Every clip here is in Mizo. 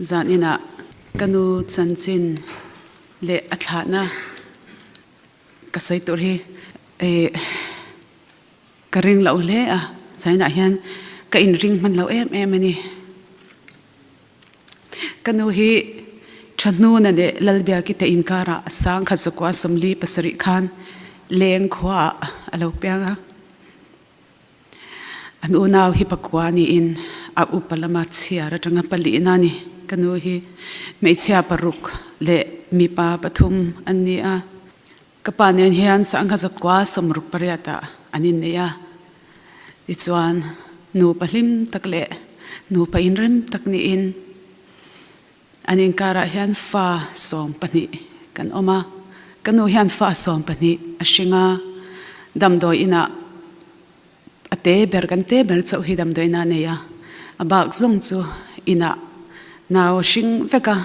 Zaninah ka nu chanchin leh a thlahna ka sawi tur hi ka ring loh hle a, zaninah hian ka inring hman lo em em a ni. Ka nu hi Thahnuna leh Lalbiaki te inkarah sangkhat zakua 47 khan leng khuaah a lo piang a. An unau hi pakua niin a upa lama chhiar atanga palihna a ni. Ka nu hi hmeichhia paruk leh mipa pathum an ni a. Ka pa nen hian sangha zakua 68 ah an innei a. Tichuan nupa hlim tak leh nupa inrem tak niin an inkarah hian fa 12 kan awm a. Ka nu hian fa 12 a hring a, damdawi inah a te ber kan te ber chauh hi damdawi inah a nei a. A bak zawng chu inah nau a hring vek a,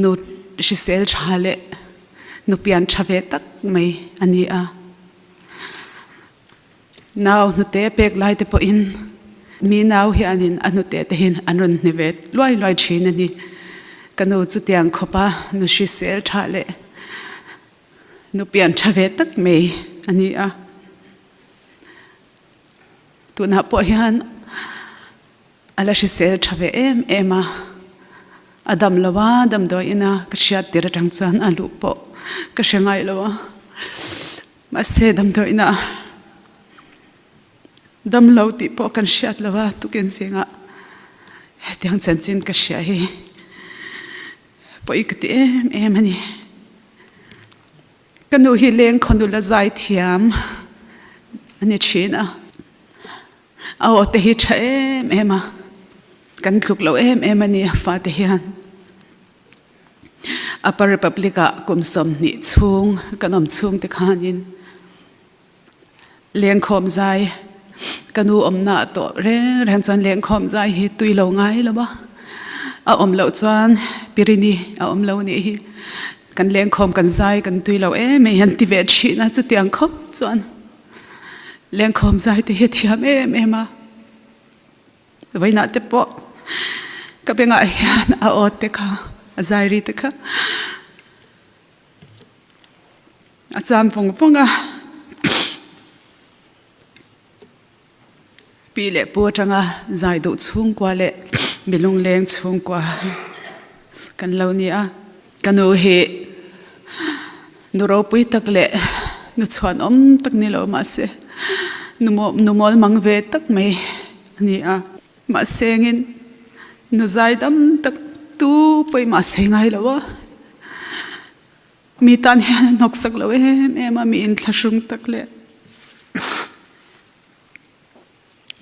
nu hrisel tha leh nu pian tha ve tak mai a ni a. Nau hnute pek lai te pawhin mi nau hianin a hnute te hian an rawn hni ve luai luai thin a ni. Ka nu chutiang khawpa nu hrisel tha leh nu pian tha ve tak mai a ni a. Tunah pawh hian A la hrisel tha ve em em a, a dam lo a, damdawi ina ka hriat tir atang chuan a luh pawh ka hre ngai lo a, mahse damdawi ina dam lo tih pawh kan hriat lo a, tukin zingah hetiang chanchin ka hria hi pawi ka ti em em a ni. Ka nu hi leng khawnula zai thiam a ni thin a. A aw te hi tha em em a, kan tluk lo em em a ni a fate hian. Upper Republic ah kum 20 chhung kan awm chhung te khanin lengkhawm zai ka nu awmna ah tawh reng reng chuan lengkhawm zai hi tui lo ngai lo a, a awm loh chuan pirini a awm lo nih hi kan lengkhawm kan zai kan tui lo em em hian ti ve thin a chutiang khawp chuan. Lengkhawm zai te hi a thiam em em a, vawiinah te pawh ka bengah hian a aw te kha a zai ri te kha a cham vawng vawng a. Pi leh pu atanga zai duh chhungkua leh mi lungleng chhungkua kan lo ni a. Ka nu hi nu ropui tak leh nu chhuanawm tak ni lo mahse nu nu mawl mang ve tak mai a ni a. Mahse engin nu zaidam tak tu pawimah sawi ngai lo a. Mi tan hian a hnawksak lo em em a, mi inthlahrung tak leh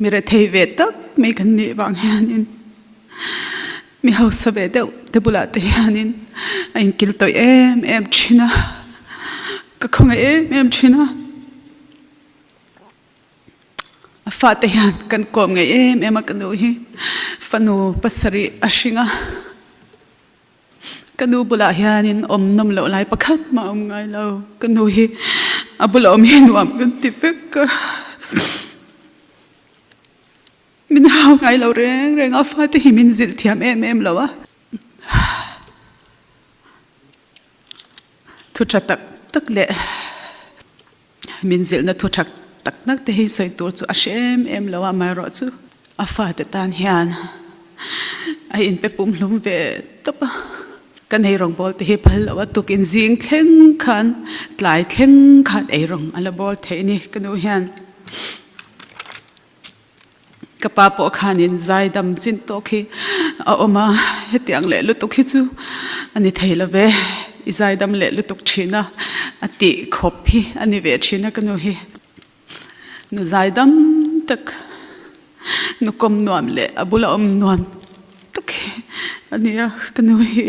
mi rethei ve tak mai kan nih vang hianin mi hausa ve deuh te bulah te hianin a inkil tawih em em thin a, ka khawngaih em em thin a. A fate hian kan kawm ngei em em a ka nu hi fanu pasarih a hring a. Ka nu bulah hianin awm nawm loh lai pakhat mah awm ngai lo. Ka nu hi a bulah awm hi nuam kan ti vek a. Min hau ngai lo reng reng a, fate hi min zilh thiam em em lo a. Thu tha tak tak leh Min zilhna thu tha tak tak te hi sawi tur chu a hre em em lo a, amaherawhchu a fate tan hian a inpe pumhlum ve tawp a. Kan eirawng bawl te hi phal lo a, tukin zing thleng khan tlai thleng khan eirawng a la bawl theih a ni ka nu hian. Ka pa pawh khanin zaidam chin tawk hi a awm a, hetiang leh lutuk hi chu a ni thei lo ve, i zaidam leh lutuk thin a, a tih khawp hi a ni ve thin a ka nu hi. Nu zaidam tak, nu kawm nuam leh a bula awm nuam tak hi a ni a ka nu hi.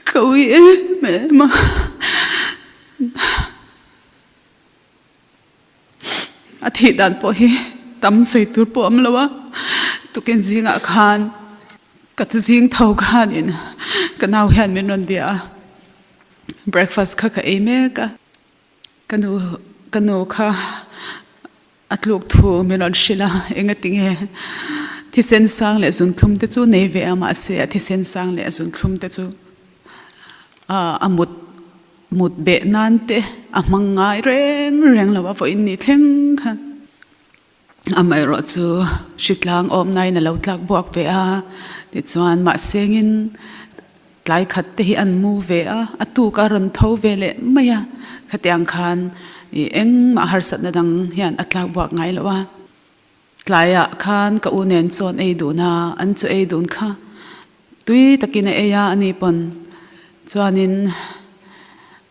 Ka ui em em a. A thih dan pawh hi tam sawi tur pawh a awm lo a, tukin zingah khan ka zing tho khanin ka nau hian min rawn bia a, breakfast kha ka ei mek a, ka nu ka nu kha a tluk thu min rawn hrilh a, enga tinge? Thisen sang leh zunthlum te chu nei ve a, mahse a thisen sang leh a zunthlum te chu a mut mut beh nan te a hmang ngai reng reng lo a, vawiin ni thleng khan. Amaherawh chu hritlang awmnain a lo tlak buak ve a, tichuan mahsengin tlai khat te hi an mu ve a, a tuk a rawn tho ve leh mai a, khatiang khan ih engmah harsatna dang hian a tlak buak ngai lo a. Tlaiah khan ka u nen chuan ei dun a, an chu ei dun kha tui takin a ei a, ani pawn chuanin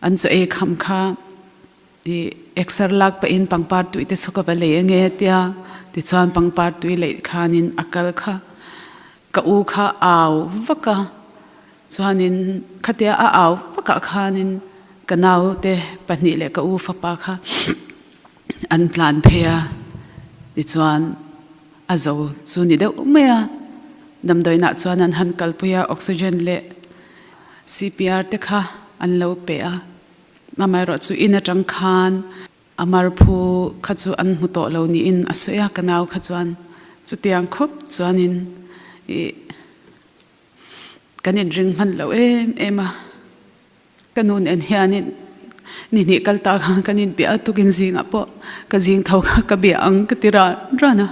an chu ei kham kha. I exer lak pahin pangpar tui te chu ka va lei ange tia tichuan pangpar tui leih khanin a kal kha ka u kha au vak a chuanin khatia a au vakah khanin ka naute pahnih leh ka u fapa kha an tlan phei a tichuan a zo chu ni deuh mai a damdawiinah chuan an han kalpui a oxygen leh C_P_R te kha an lo pe a. Amaherawh chu in atang khan a marphu kha chu an hmu tawh lo niin a sawi a, ka nau kha chuan chutiang khawp chuanin ih kan inring hman lo em em a, ka nu nen hianin ni hnih kal ta khan kan inbiah a, tukin zingah pawh ka zing tho kha ka bia ang ka ti ran ran a.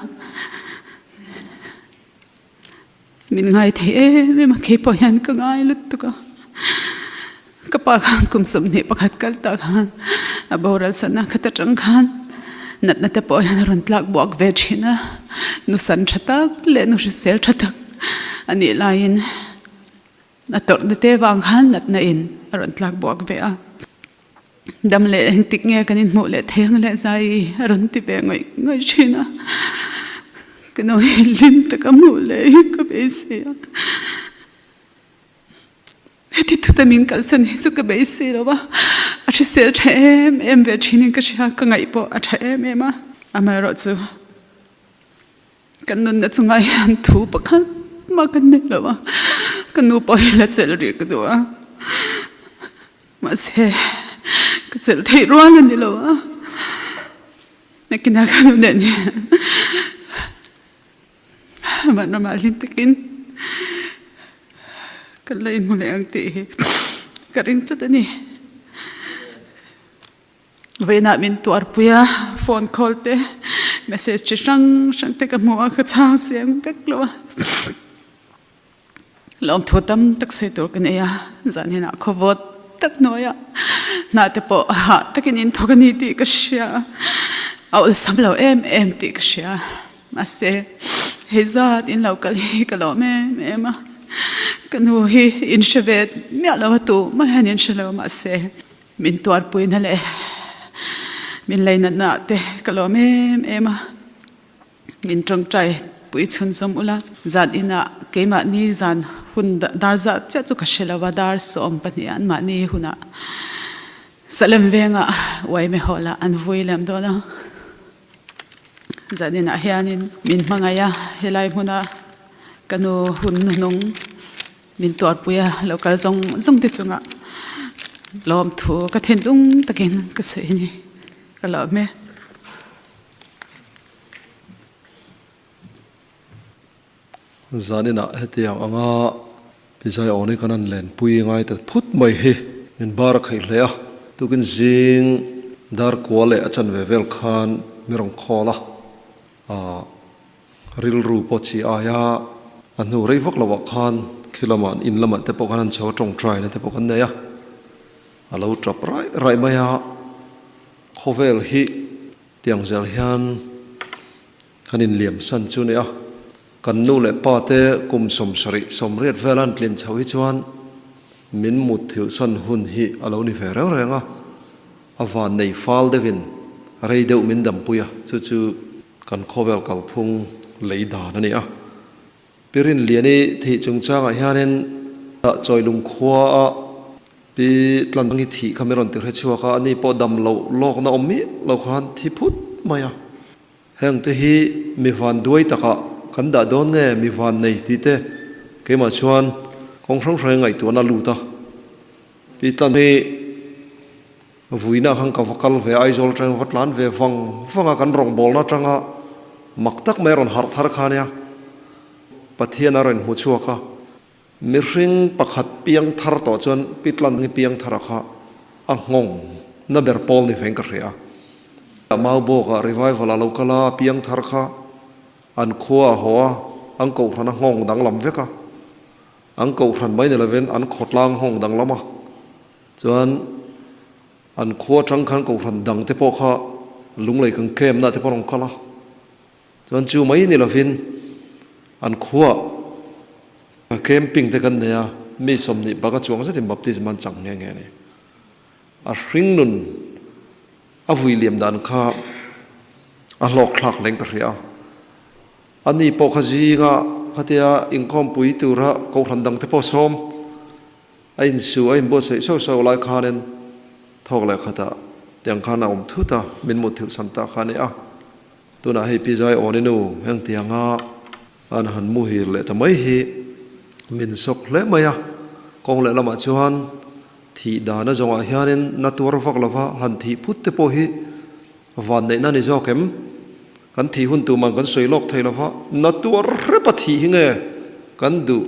Min ngai thei em em a, kei pawh hian ka ngai lutuk a. Ka pa khan kum 21 kal tak khan a boral sana khat atang khan natna te pawh hian a rawn tlak buak ve thin a. Nu san tha tak leh nu hrisel tha tak a nih laiin a tawrhna te vang khan natna in a rawn tlak buak ve a. Dam leh engtik nge kan inhmuh leh thei ang leh zai a rawn ti ve ngawih ngawih thin a, ka nu hi hlim taka hmuh leh hi ka beisei a, heti thuta min kalsan hi chu ka beisei lo va, a hrisel tha em em ve thin in ka hria, ka ngaih pawh a tha em em a, amaherawhchu Kan nunna chungah hian thu pakhat mah kan nei lo a, ka nu pawh hi la chelh rih ka duh a, mahse ka chelh theih rual a ni lo a, nakinah ka nu nen hian vanramah hlim takin kan la inhmu leh ang tih hi ka ring tlat a ni. Vawiinah min tuarpui a, phone call te, message chi hrang hrang te ka hmu a, ka chhang siam vek lo a. Lawmthu tam tak sawi tur ka nei a, zan hinah khawvawt tak hnuaiah hna te pawh hah takin in thawk a ni tih ka hria a, a awlsam lo em em tih ka hria. Mahse, hei zat in lo kal hi ka lawm em em a, ka nu hi in hre ve miah lo a tu mai hian in hre lo mahse, Min tuarpuina leh min leinatna ah te ka lawm em em a, min tawngtai pui chhunzawm ula, zan inah keimahni zan hun dar zah chiah chu ka hre lo a, dar 12 ah anmahni hunah Salem vengah uaime hawla an vui lem dawn a, zan inah hianin min hmangaih a, helai hmuna ka nu hun hnuhnung Min tuarpui a lo kal zawng zawng te chungah lawmthu ka thinlung takin ka sawi a ni, ka lawm e. Zaninah hetiang anga Pizai Awni kan han lenpui ngai ta phut mai hi min bar a khaih hle a, tukin zing dar kua leh a chanve vel khan mi rawn call a, ah. Rilru pawh chi aia a hnu rei vak loh ah khan khi lamah in lamah te pawh khan an chho a tawngtaina te pawh kan nei a, a lo tap raih raih mai a, khawvel hi tiang zel hian kan inliam san chu nia, kan nu leh pa te kum 70 80 vel an tlin chho hi chuan min mut thilh san hun hi a lo ni ve reng reng a, a van nei fal deuhin rei deuh min dampui a, chu chu. Kan khawvel kalphung lei dan a ni a. Pi Rinliani thih chungchangah hianin Chawilung khuaa Pi Tlangi thih kha mi rawn ti hre chhuak a, ani pawh dam loh lawkna awm miah lo khan thi phut mai a. Heng te hi mi van duai takah kan dah dawn nge mi van nei tih te keimah chuan kawng hrang hrang ngaihtuahna lut a. Pi Tlangi Vuina khan ka va kal ve Aizawl atangin va tlan ve vang vang a, kan rawngbawlna atanga mak tak mai a rawn harh thar kha ania. Pathian a rawn hmu chhuak a, mihring pakhat piang thar tawh chuan Pitlangi piang thara kha a nghawng na ber pawl ni veng ka hria. Maubawkah revival a lo kal a, a piang thar kha an khua a haw a, an kohhran a nghawng danglam vek a, an kohhran mai ni lovin an khawtlang nghawng danglam a, chuan an khua atang khan kohhran dang te pawh kha lunglei kan camp na te pawh a rawn kal a. Chuan chu mai ni lovin an khuaa camping te kan nei a, mi 20 banga chuang zetin baptism an chang nghe nghe a ni. A hring nun a vui liam dan kha a hlawk thlak leng ka hria a. Ani pawh kha zinga khatia inkhawmpui tura kohhran dang te pawh sawm a insu a inbuatsaih sauh sauh lai khanin thawk leh khatah tiang khan a awm thut a, min mutthilh san ta kha a ni a. Tunah hei Pi Zai Awni nu hengtianga an han muhil leh ta mai hi min sawk hle mai a, kawng leh lamah chuan thih dana zawngah hianin na tuar vak lova han thih phut te pawh hi vanneihna ni zawk em? Kan thih hun tuman kan sawi lawk thei lova, na tuar hrep a thih hi nge kan duh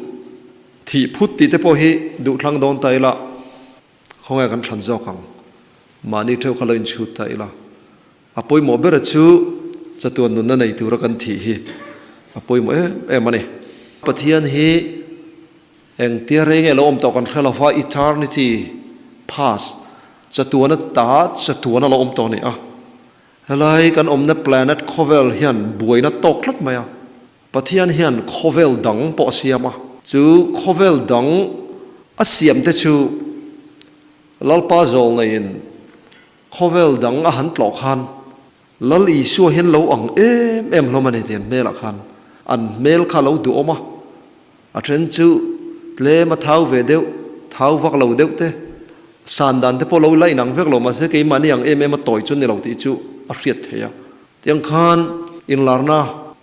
thih phut tih te pawh hi duh thlang dawn ta ila khawnge kan thlan zawk ang? Mahni theuh kha lo inchhut ta ila. A pawimawh bera chu chatuan nunna nei tura kan thih hi a pawimawh em em a ni. Pathian hi engtia rei nge lo awm tawh kan hre lo va, eternity past, chatuana ta chatuana lo awm tawh a ni a. Helai kan awmna planet khawvel hian buaina tawk tlat mai a. Pathian hian khawvel dang pawh a siam a. Chu khawvel dang a siam te chu Lalpa zawl neiin Khawvel dang a han tlawh khan Lal Isua hian lo ang em em hlawm a ni tih an hmelah khan an hmel kha a lo duhawm a, a then chu tlem a thau ve deuh, thau vak lo deuh te, san dan te pawh lo la inang vek lo mahse keimahni ang em em a tawi chu ni lo tih chu a hriat theih a. Tiang khan inlarna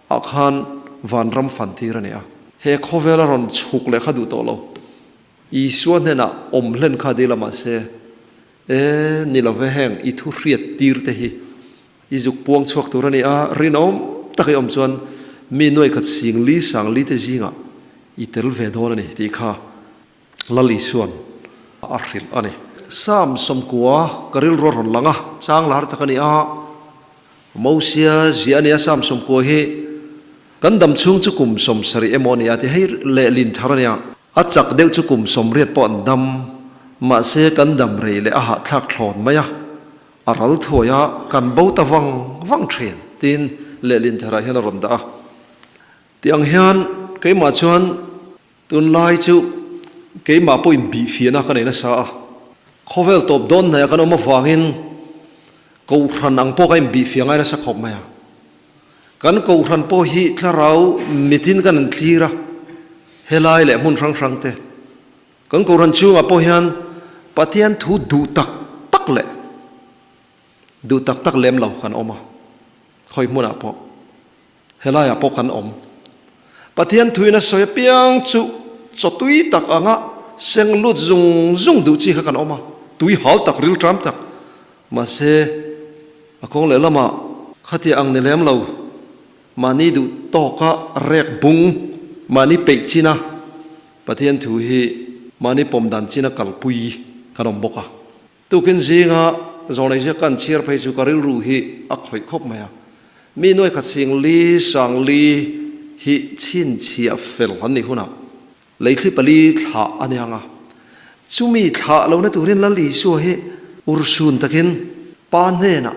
ah khan vanram fan tir a ni a, he khawvel a rawn chhuk leh kha duh tawh lo. Isua hnenah awm hlen kha dil a mahse E, ni lo ve heng i thu hriat tir te hi i zuk puang chhuak tur a ni a, rinawm tak i awm chuan mi nuai khat sing li sang li te zingah i tel ve dawn a ni tih kha Lal Isua'n a hrilh a ni. Psalm 90 ka rilru a rawn lang a, chang lar tak a ni a, Mosia ziah a ni a, Psalm 90 hi kan dam chhung chu kum 70 emaw a ni a tih hei lehlin thar a ni a. A chak deuh chu kum 80 pawh an dam, mahse kan dam rei leh a hahthlak thlawn mai a, a ral thuai a, kan bo ta vang vang thin, tiin lehlin tharah hian a rawn dah a. Tih ang hian keimah chuan tunlai chu keimah pawhin bihfiahna ka nei nasa a, khawvel tawp dawn hnaih a kan awm avangin kohhran ang pawh ka inbihfiah ngai nasa khawp mai a. Kan kohhran pawh hi thlarau mitin kan an thlir a, helai leh hmun hrang hrang te. Kan kohhran chhungah pawh hian Pathian thu duh tak tak leh duh tak tak lem lo kan awm a, khawi hmunah pawh, helaiah pawh kan awm. Pathian thuin a sawi apiang chu chaw tui tak anga seng lut zung zung duh chi kha kan awm a, tui hal tak, rilṭam tak. Mahse, a kawng leh lamah khatia ang ni lem lo, mahni duh tawka rek bung, mahni peih china Pathian thu hi mahni pawm dan china kalpui kan awm bawk a. Tukin zinga zawrnei ziak kan chhiar phei chu ka rilru hi a khawih khawp mai a. Mi nuai khat sing li sang li hi chhinchhiah fel an nih hunah Leithli pali thlah a niang a, chumi thlah lohna turin Lal Isua hi urhsun takin Pa hnenah,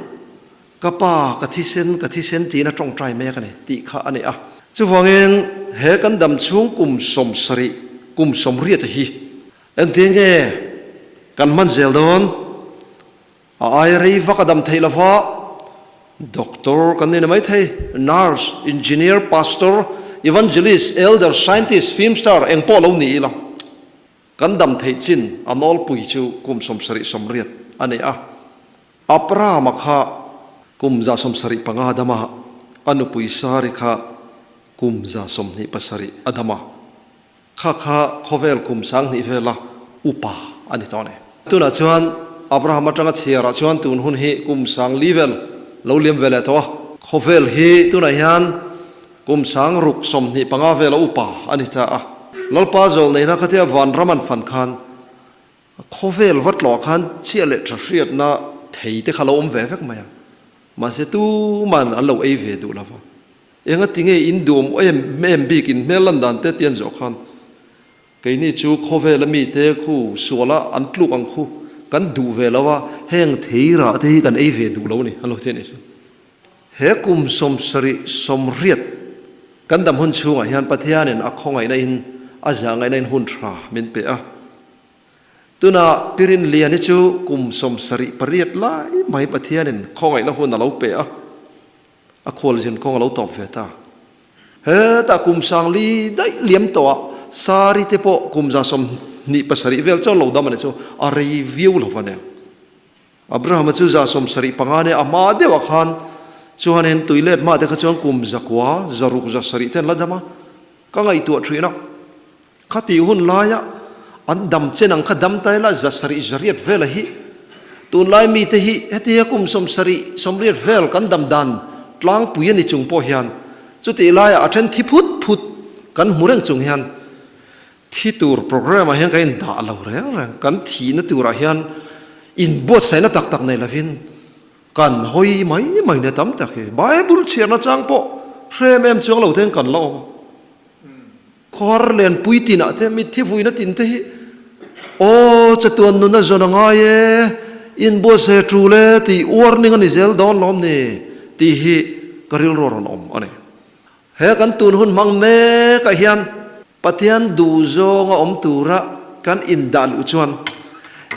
Ka Pa, ka thisen, ka thisen tiin a tawngtai mek a ni tih kha a ni a. Chuvangin he kan dam chhung kum 70, kum 80 hi engtin nge kan hman zel dawn? A aia rei vak a dam theih lova, doctor kan ni na mai thei, nurse, engineer, pastor, evangelist, elder, scientist, film star eng pawh lo ni ila, kan dam theih chin a nawlpui chu kum 70 80 a ni a. Abrahama kha kum 175 dam a, a nupui Sari kha kum 127 a dam a. Kha kha khawvel kum 2000 vela upa a ni tawh a ni. Tunah chuan Abraham atanga chhiarah chuan tun hun hi kum 4000 vel lo liam ve leh tawh a. Khawvel hi tunah hian Kum 60 25 vela upa a ni ta a. Lalpa zawlneihna khatia vanram an fan khan khawvel va tlawh khan chhiah leh tha hriatna thei te kha lo awm ve vek mai a. Mahse tuman an lo ei ve duh lo va. Enga tinge in duhawm em em bik in hmel lan dan te ti an zawh khan Keini chu khawvela mite khu suala an tluk ang khu kan duh ve lo a, heng thei rah te hi kan ei ve duh lo a ni, an lo ti a nih chu. He kum 70 80 kan dam hun chhungah hian Pathianin a khawngaihna in a zahngaihna in hun tha min pe a. Tuna Pirin Liani chu kum 78 lai mai Pathianin khawngaihna hun a lo pe a, a khualzin kawng a lo tawp ve ta. Hetah kum 4000 daih liam tawhah Sari te pawh kum 127 vel chuan lo dam a ni chu a rei viau lo va nia. Abrahama chu 75 nia a hma deuhah khan chuanin tui let hma te kha chuan kum 900, 600, 700 te an la dam a. Ka ngaihtuah thin a, Khati hun laia an dam chen ang kha dam ta ila 700 800 vela hi tunlai mite hi hetia kum 70 80 vel kan dam dan tlangpui a ni chung pawh hian chutih laiah a then thi phut phut kan hmu reng chung hian thi tur program ah hian kan indah lo reng reng kan thihna turah hian inbuatsaihna tak tak nei lovin kan hawi mai mai na tam tak hi Bible chhiarna chang pawh hrem em chuang lo ten kan la awm a. Khawhar lianpui tinah te mitthi vuina tin te hi aw chatuan nun a zawn a ngai e, inbuatsaih a tul e tih warning a ni zel dawn lawm ni tih hi ka rilru a rawn awm a ni. He kan tun hun hmang mekah hian Pathian duhzawnga awm tura kan indah luh chuan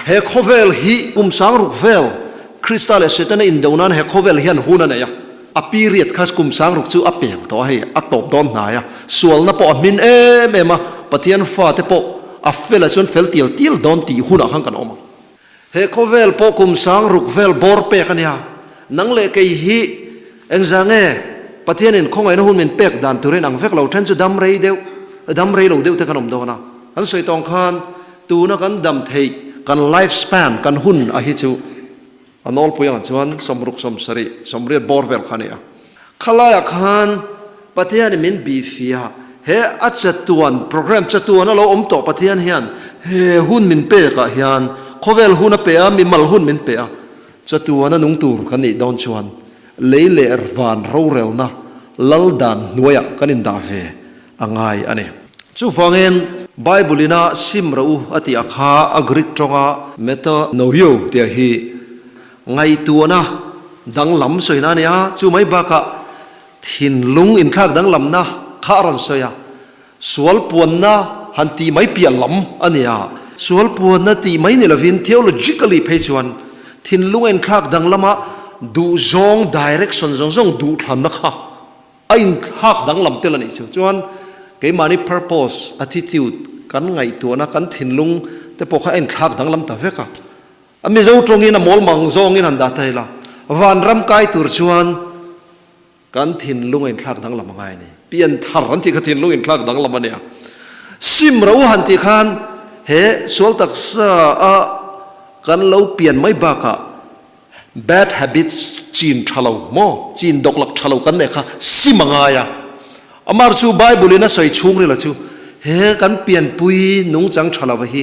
He khawvel hi kum 6000 vel Krista leh Setana indo nan he khawvel hian hun a nei a. A period kha kum 6000 chu a peng tawh a hei, a tawp dawn hnai a. Sualna pawh a hmin em em a, Pathian fate pawh a fel ah chuan fel tial tial dawn tih hunah khan kan awm a. He khawvel pawh kum 6000 vel bawr pek a nia. Nang leh kei hi engzah nge Pathianin khawngaihna hun min pek dan turin ang vek lo then chu dam rei deuh, dam rei lo deuh te kan awm dawn a. Kan sawi tawng khan Tuna kan dam theih, kan life span, kan hun a hi chu a nawlpui angah chuan 60 70 80 bawr vel kha a ni a. Khalaiah khan Pathianin min bihfiah, he a chatuan program chatuan a lo awm tawh Pathian hian he hun min pekah hian khawvel hun a pe a, mimal hun min pe a, chatuan a nung tur kan nih dawn chuan lei leh van rorelna lal dan hnuaiah kan indah ve a ngai a ni. Chuvangin, Bible-ina sim rawh u a tih a kha a Greek tawnga metanoio tih hi ngaihtuahna danglam sawina a ni a, chu mai bakah thinlung inthlak danglamna kha a rawn sawi a, sual puanna han tih mai piah lam a ni a, sual puanna tih mai ni lovin theologically phei chuan thinlung a inthlak danglama duhzawng direction zawng zawng duhthlanna kha A inthlak danglam tel a nih chu. Chuan keimahni purpose, attitude, kan ngaihtuahna, kan thinlung te pawh kha a inthlak danglam ta vek a. A Mizo tawngin a mawl mang zawngin han dah ta ila, vanram kai tur chuan kan thinlung a inthlak danglam a ngai a ni. Pian thar an tih kha thinlung inthlak danglam a nia. Sim ro han tih khan he sual taksa a kan lo pian mai bakah Bad habits chin tha lo maw? Chin dawklak tha lo kan neih kha sim a ngai a. Amar chu Bible in a sawi chhung rila chu he kan pianpui nungchang tha lova hi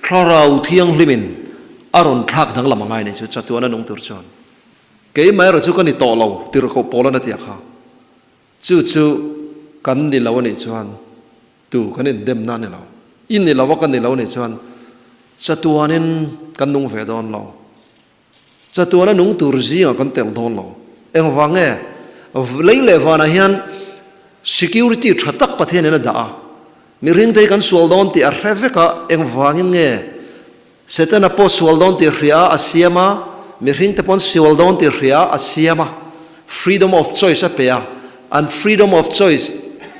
Thlarau Thianghlimin a rawn thlak danglam a ngai nei chu chatuan a nung tur chuan keimah erawh chu ka ni tawh lo tirhkoh Paul-an a ti a kha. Chu chu kan ni lo a nih chuan tu kan indemna a ni lo. I ni lo a ka ni lo a nih chuan chatuanin kan nung ve dawn lo. Chatuana nung tur zingah kan tel dawn lo. Engvang nge? Lei leh vanah hian security tha tak Pathianin a dah a. Mihring te hi kan sual dawn tih a hre vek a, engvangin nge Setana pawh sual dawn tih hria a siam a, mihring te pawn sual dawn tih hria a siam a, freedom of choice a pe a, an freedom of choice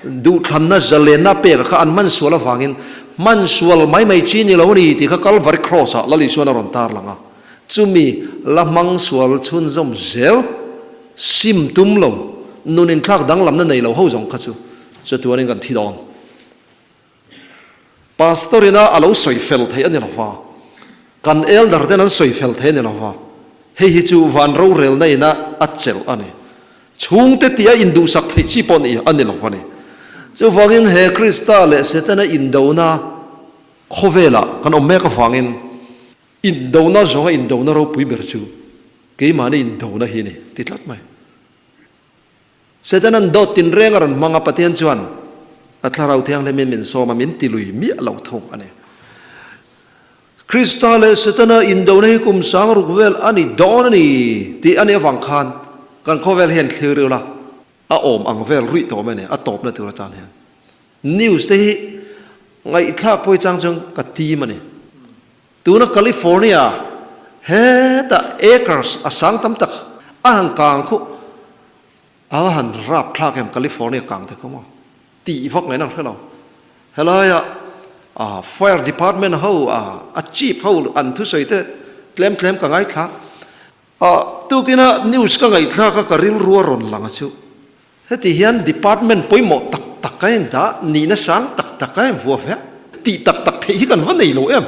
duhthlanna zalenna a pek a kha an hman sual avangin hman sual mai mai chi ni lo a ni tih kha Calvary Cross ah Lal Isuan a rawn tarlang a, chumi la hmang sual chhunzawm zel sim tum lo, nun inthlak danglamna nei lo ho zawng kha chu chatuanin kan thi dawn. Pastor ina a lo sawi fel theih a ni lo va, kan elder ten an sawi fel theih a ni lo va, hei hi chu van rorelna ina a chelh a ni. Chhungte tih a induhsak theih chi pawh ni a ni lo a ni. Chuvangin he Krista leh Setana indona khawvelah kan awm mek avangin indona zawnga indona ropui ber chu keimahni indona hi a ni ti tlat mai. Setana'n dawt tinreng a rawn hmang a, Pathian chuan a Thlarau Thianghlimin min sawm a, min ti lui miah lo thung a ni. Krista leh Setana indona hi kum sang ruk vel a ni dawn a ni tih a nih avang khan kan khawvel hian thlir ila a awm ang vel ruih tawh mai a ni, a tawpna tur atan hian. News te hi ngaihthlak pawi chang chuan ka tim a ni. Tuna California hetah acres a sang tam tak a han kang khuh a va han rap thlak em California kang te kha maw tih vak ngaihna ang hre lo. Helaia fire department ho a chief ho an thusawi te tlem tlem ka ngaithla a tukina news ka ngaihthlak a ka rilru a rawn lang a chu. Heti hian department pawimawh tak tak a en dah, nihna sang tak tak a en vuah ve a, tih tak tak theih hi kan va nei lo em?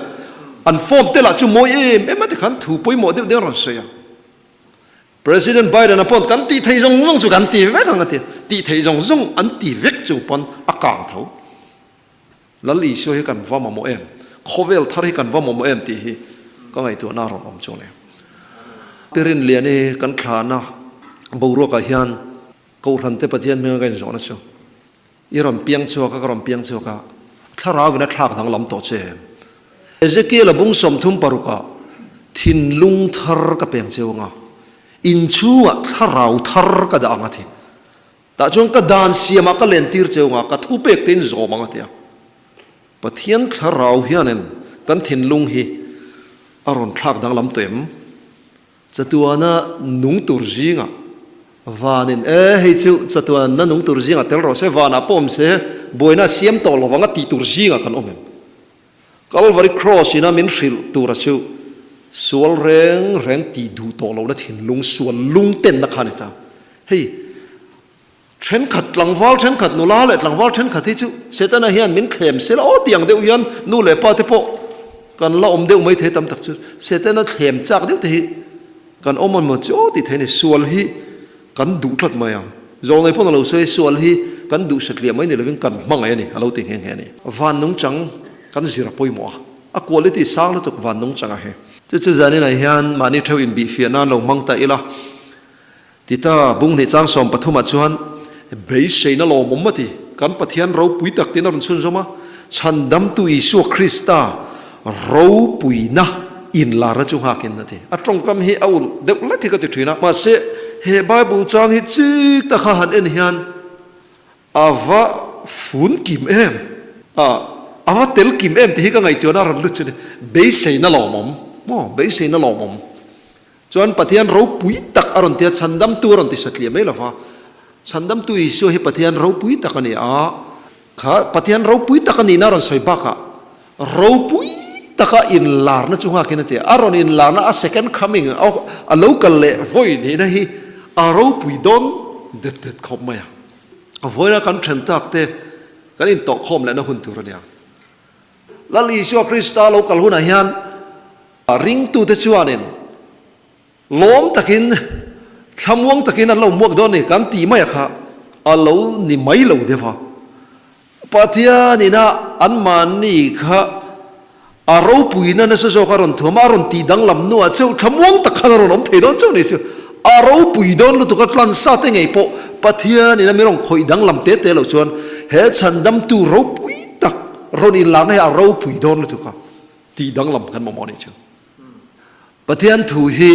An form te lah chu mawi em em a tikhan thu pawimawh deuh deuh a rawn sawi a. President Biden-a pawn kan tih theih zawng zawng chu kan ti vek ang a ti a, tih theih zawng zawng an ti vek chung pawn a kang tho. Lal Isua hi kan va mamawh em? Khawvel thar hi kan va mamawh em tih hi ka ngaihtuahna a rawn awm chu a ni. Pirinlian hi kan thlahna boruakah hian Kohhran te Pathian hminga ka inzawhna chu i rawn piang chhuak a, ka rawn piang chhuak a, thlarauin a thlak danglam tawh che em? Ezekiel a bung 36 ah thinlung thar ka peng cheu anga, inchhungah thlarau thar ka dah ang a ti. Tah chuan ka dan siamah ka lentir cheu nga, ka thu pek tein zawm ang a ti a. Pathian thlarau hianin kan thinlung hi a rawn thlak danglam tawh em? Chatuana nung tur zingah vanin, E, hei chu chatuana nung tur zingah tel rawh se, vanah pawh awm se, buaina a siam tawh lo vang a tih tur zingah kan awm em? Calvary Cross ina min hrilh tura chu sual reng reng tih duh tawh lohna thinlung sual lungtenna kha a ni ta. Hei, thenkhat tlangval thenkhat nula leh tlangval thenkhat hi chu Setana hian min thlem se la aw tiang deuh hian nu leh pa te pawh kan la awm deuh mai thei tam tak chu Setana thlem chak deuh te hi kan awm emaw chu aw tih thei a ni. Sual hi kan duh tlat mai ang. Zawlnei pawn a lo sawi, sual hi kan duh satliah mai ni lovin kan hmangaih a ni, a lo ti nghe nghe a ni. Van nungchang kan zir a pawimawh a, a quality sang lutuk van nungchang a he. Chu chu zaninah hian mahni theuh inbihfiah nan lo hmang ta ila, Tita bung hnih chang 13 ah chuan beiseina lawmawm a ti. Kan Pathian ropui tak tiin a rawn chhunzawm a, Chhandamtu Isua Krista ropuina inlarna chu nghakin a ti. A tawngkam hi a ulh deuh lek hi ka ti thin a, mahse he Bible chang hi chik taka han en hian a va fun kim em, a a va tel kim em tih hi ka ngaihtuahna a rawn lut chu a ni. Beiseina lawmawm maw? Beiseina lawmawm. Chuan Pathian ropui tak a rawn ti a, chhandamtu a rawn ti satliah mai lo va. Chhandamtu Isua hi Pathian ropui tak a ni a, kha Pathian ropui tak a nihna a rawn sawi bakah ropui taka inlarna chu nghakin a ti a, a rawn inlarna a second coming a lo kal leh vawi nihna hi a ropui dawn det det khawp mai a. A vawiina kan then tak te kan intawhkhawm lehna hun tur a nia. Lal Isua Krista lo kal hunah hian ringtute chuanin lawm takin, thlamuang takin an lo hmuak dawn a ni kan tih mai a kha a lo ni mai lo deuh a. Pathianina anmahni kha a ropuina nasa zawk a rawn thuam a, a rawn tih danglam hnuah chauh thlamuang tak khan a rawn awm thei dawn chauh a ni chu. A ropui dawn lutuk a tlansa te ngei pawh Pathianina mi rawn khawih danglam te te loh chuan he chhandamtu ropui tak rawn inlarna hi a ropui dawn lutuk a tih danglam kan mamawh a nih chu. Pathian thu hi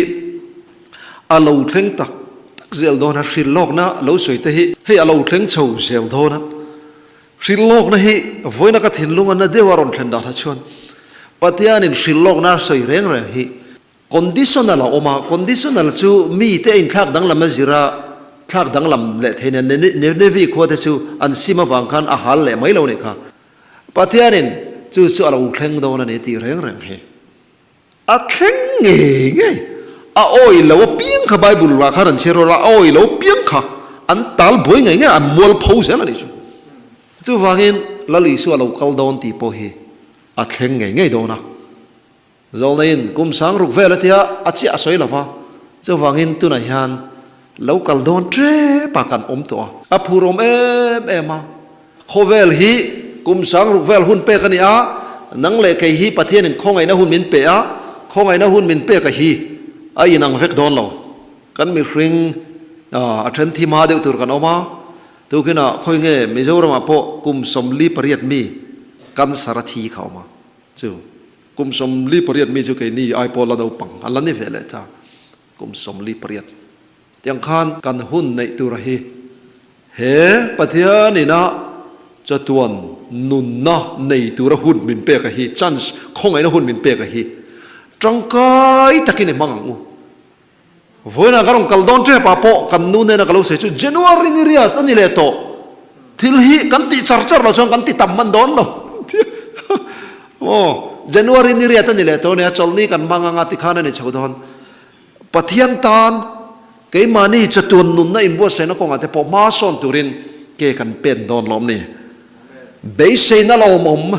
a lo thleng tak tak zel dawn a, hrilhlawkna lo sawi te hi hei a lo thleng chho zel dawn a. Hrilhlawkna hi vawiina ka thinlung a na deuh a rawn thlen dan ah chuan Pathianin hrilhlawkna a sawi reng reng hi conditional a awm a, conditional chu mite a inthlak danglam a zir a, thlak danglam leh thei nen Nineveh khua te chu an sim avang khan a hal leh mai lo a nih kha. Pathianin chu chu a lo thleng dawn a ni tih reng reng hi. A thleng ngei ngei. A awi lo apiang kha Bible ah khan an chhiar rawh a, a awi lo apiang kha an tal buai ngei ngei a, an mual pho zel a nih chu. Chuvangin Lal Isua lo kal dawn tih pawh hi a thleng ngei ngei dawn a. Zawlneiin kum sang ruk vel a tia a chiah a sawi lo va, chuvangin tunah hian. Lo kal dawn tep a kan awm tawh a. A phurawm em em a. Khawvel hi kum sangruk vel hun pek a ni a, nang leh kei hi Pathianin khawngaihna hun min pe a, khawngaihna hun min pek a hi a inang vek dawn lo. Kan mihring a then thi hma deuh tur kan awm a, tukinah khawi nge Mizoramah pawh kum 48 mi cancer a thi kha a awm a, chu kum 48 mi chu keini ai pawh la naupang an la ni ve leh ta. Kum 48 tiang khan kan hun neih tur a hi he Pathian ina chatuan nunna nei tura hun min pek a hi, chance, khawngaihna hun min pek a hi tangkai takin i hmang ang u. Vawiinah ka rawn kal dawn tep ah pawh kan nu nena ka lo sawi chu January ni riat a ni leh tawh. Thil hi kan tih char char lo chuan kan ti tam hman dawn lo. Aw, January ni riat a ni leh tawh nia, chawlhni kan hmang anga tikhan a ni chho dawn. Pathian tan keimahni chatuan nunna inbuatsaihna kawngah te pawh hma sawn turin ke kan pen dawn lawm ni. Beiseina lawmawm,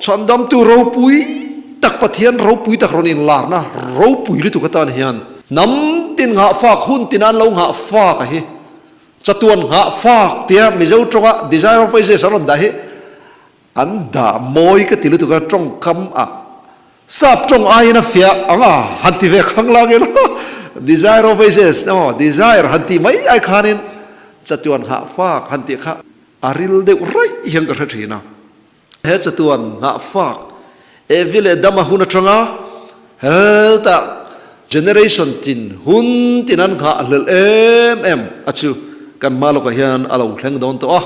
chhandamtu ropui tak Pathian ropui tak rawn inlarna ropui lutuk atan hian hnam tin nghahfak hun tina an lo nghahfak a hi chatuan nghahfak tia Mizo tawnga Desire of Ages an rawn dah hi An dah mawi ka ti lutuk a, tawngkam a sap tawng aiin a fiah ang a, han ti ve khang lang ila Desire of Ages emaw Desire han tih mai ai khanin chatuan nghah fak han tih kha a ril deuh raih hian ka hre thin a. He chatuan nghah fak Evi leh Dama hun atanga heltah generation tin hun tin an nghah hlelh em em a chu kan hma lawkah hian a lo thleng dawn tawh a.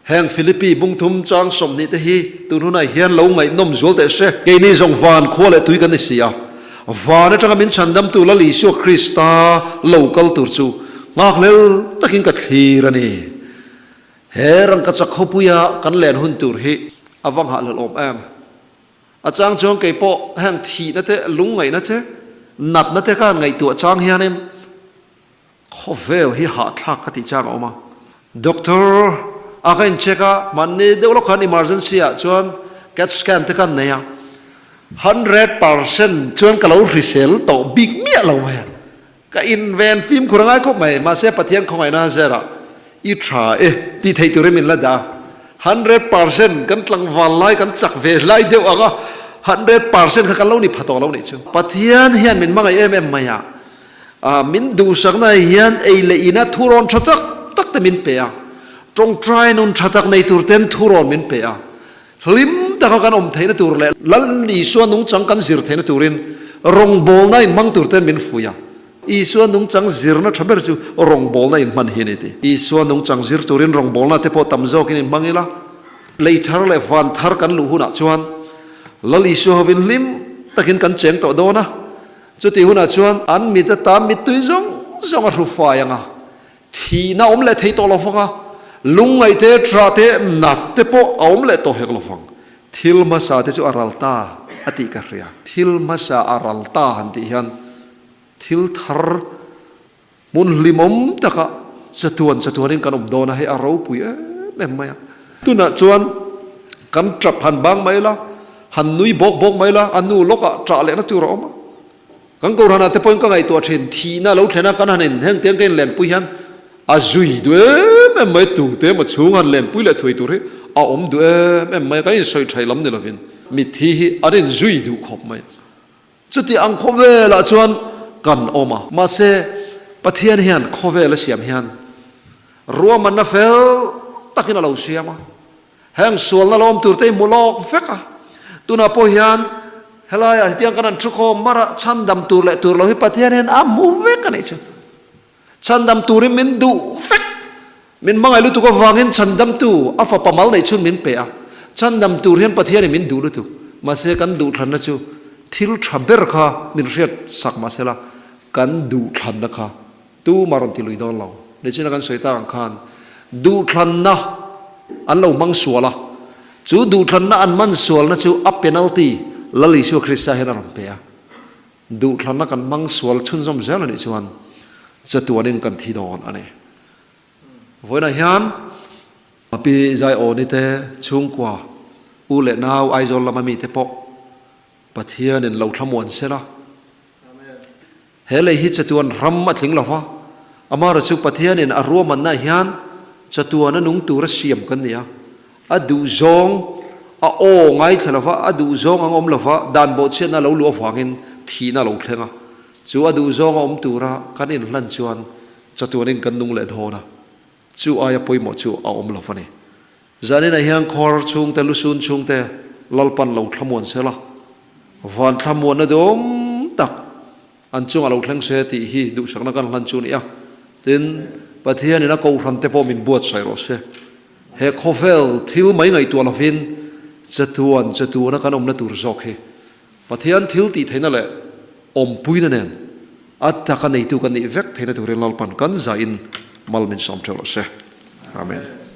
Heng Philippi bungthum chang 20 te hi tun hunah hian lo ngaihnawm zual teh se. Keini zawng van khua leh tui kan ni si a, van atanga min chhandamtu Lal Isua Krista lo kal tur chu nghakhlel takin ka thlir a ni. He rangkachak khawpuia kan len hun tur hi a va nghahhlelh awm em? A chang chuan kei pawh heng thihna te, lungngaihna te, natna te khan ngaihtuah chang hianin Khawvel hi hahthlak ka tih chang a awm a. Doctor a ka in check a, mahni deuh lawk khan emergency ah chuan cat scan te kan nei a, 100% chuan ka lo hrisel tawh bik miah lo mai a, ka in ven fimkhur a ngai khawp mai, mahse Pathian khawngaihna zerah i tha e tih theih turin min la dah a, 100% kan tlangval lai kan chak ve lai deuh ang a, 100% kha kan lo ni pha tawh lo nih chu. Pathian hian min hmangaih em em mai a. Min duhsakna hian ei leh ina thurawn tha tak tak te min pe a, tawngtai nun tha tak nei tur ten thurawn min pe a, hlim taka kan awm theihna tur leh Lal Isua nungchang kan zir theihna turin rawngbawlna inhmang tur ten min fuih a. Isua nungchang zirna tha ber chu rawngbawlna inhman hi a ni ti. Isua nungchang zir turin rawngbawlna te pawh tam zawkin inhmang ila, lei thar leh van thar kan luh hunah chuan Lal Isua hovin hlim takin kan cheng tawh dawn a, Chutih hunah chuan an mit ata mittui zawng zawng a hru fai ang a, thihna a awm leh thei tawh lo vang a, lungngaih te, ṭah te, nat te pawh a awm leh tawh hek lo vang. Thil hmasa te chu a ral ta a tih ka hria. Thil hmasa a ral ta han tih hian thil thar Hmun hlimawm takah chatuan chatuanin kan awm dawn a, hei a ropui em em mai a. Tunah chuan kan tap han bang mai la, han nui bawk bawk mai la, a nu lawkah ṭah lehna tur a awm a. Kan Kohhranah te pawhin ka ngaihtuah ṭhin, thihna lo thlen a kan han in heng tiang ka inlenpui hian a zui duh em em mai, tute emaw chhung han lenpui leh thuai tur hi a awm duh em em mai a, kan insawi ṭhaih lam ni lovin mitthi hi an inzui duh khawp mai. Chuti ang khawvelah chuan kan awm a. Mahse, Pathian hian khawvel a siam hian ruahmanna fel takin a lo siam a. Heng sualna lawm turte hi hmu lawk vek a. Tunah pawh hian helaiah hetiang kan han thu khawm mar a, chhandam tur leh tur lo hi Pathian hian a hmu vek a nih chu. Chhandam turin min duh vek. Min hmangaih lutuk avangin chhandamtu a fapa mal neih chhun min pe a. Chhandam tur hian Pathianin min duh lutuk. Mahse kan duhthlanna chu thil tha ber kha min hriat sak mahsela kan duhthlanna kha tumah rawn ti lui dawn lo. Nichina kan sawi tak ang khan duhthlanna an lo hmang sual a, chu duhthlanna an hman sualna chu a penalty Lal Isua Krista hian a rawn pe a. Duhthlanna kan hmang sual chhunzawm zel a nih chuan chatuanin kan thi dawn a ni. Vawiinah hian Pi Zaiawni te chhungkua u leh nau Aizawl lama mite pawh Pathianin lo thlamuan se la. He lei hi chatuan ram a tling lo va. Amaherawhchu Pathianin a ruahmanna hian chatuana nung tura siam kan ni a, a duhzawng a aw ngaithla lova, a duhzawng ang awm lova dan bawhchhiatna a lo luh avangin thihna a lo thleng a. Chu a duhzawng a awm tura kan inhlan chuan chatuanin kan nung leh dawn a, chu aia pawimawh chu a awm lo a ni. Zaninah hian khawr chhungte, lusun chhungte Lalpan lo thlamuan sela, van thlamuanna duhawm tak an chungah lo thleng se tih hi duhsakna kan hlan chu a ni a. Tin, Pathianin a kohhran te pawh min buatsaih rawh se. He khawvel thil mai ngaihtuah lovin chatuan chatuana kan awmna tur zawk hi Pathian thil tih theihna leh awmpuina nen a taka neitu kan nih vek theihna turin Lalpan kan zahin mal min sawm theuh rawh se. Amen.